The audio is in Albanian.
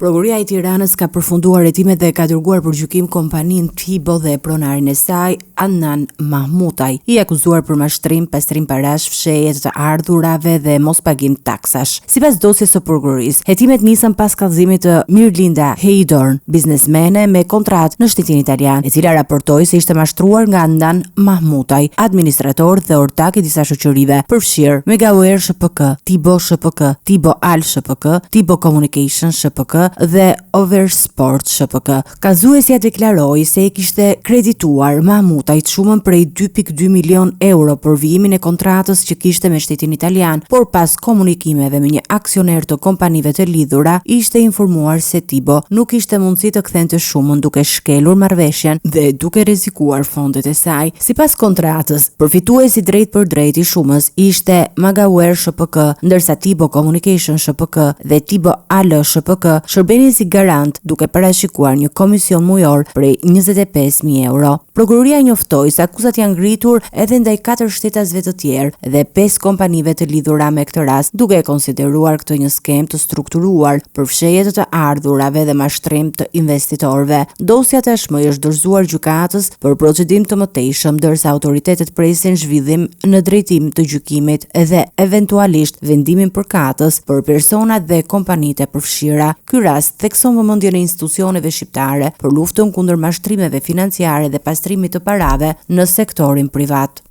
Prokuroria e Tiranës ka përfunduar hetimet dhe ka dërguar për gjykim kompaninë Tibo dhe pronarin e saj, Adnan Mahmutaj, i akuzuar për mashtrim, pastrim parash, fshehje të të ardhurave dhe mospagim taksash. Sipas dosjes së prokurorisë, hetimet nisën pas kallëzimit të Mirlinda Heidorn, biznesmene me kontratë në shtetin italian, e cila raportoi se ishte mashtruar nga Adnan Mahmutaj, administrator dhe ortak i disa shoqërive, përfshirë Megaware SHPK, Tibo SHPK, Tibo Al SHPK, Tibo Communication SHPK dhe Oversport SHPK. Kallëzuesja deklaroi se i kishte kredituar Mahmutajt shumën prej 2.2 milionë euro për vijimin e kontratës që kishte me shtetin italian, por pas komunikimeve me një aksioner të kompanive të lidhura, ishte informuar se Tibo nuk kishte mundësi të kthente shumën duke shkelur marrëveshjen dhe duke rrezikuar fondet e saj. Sipas kontratës, përfitues i drejtpërdrejtë i shumës ishte Magaware SHPK, ndërsa Tibo Communication SHPK dhe Tibo AL SHPK shërbenin si garant, duke parashikuar një komision mujor prej 25.000 euro. Prokuroria njoftoi se akuzat janë ngritur edhe ndaj katër shtetasve të tjerë dhe pesë kompanive të lidhura me këtë rast, duke e konsideruar këtë një skemë të strukturuar për fshehje të të ardhurave dhe mashtrim të investitorëve. Dosja tashmë i është dorëzuar gjykatës për procedim të mëtejshëm, ndërsa autoritetet presin zhvillim në drejtim të gjykimit dhe eventualisht vendimin përkatës për personat dhe kompanitë e përfshira. Ky rast thekson vëmendjen e institucioneve shqiptare për luftën kundër mashtrimeve financiare dhe pastrimit të parave në sektorin privat.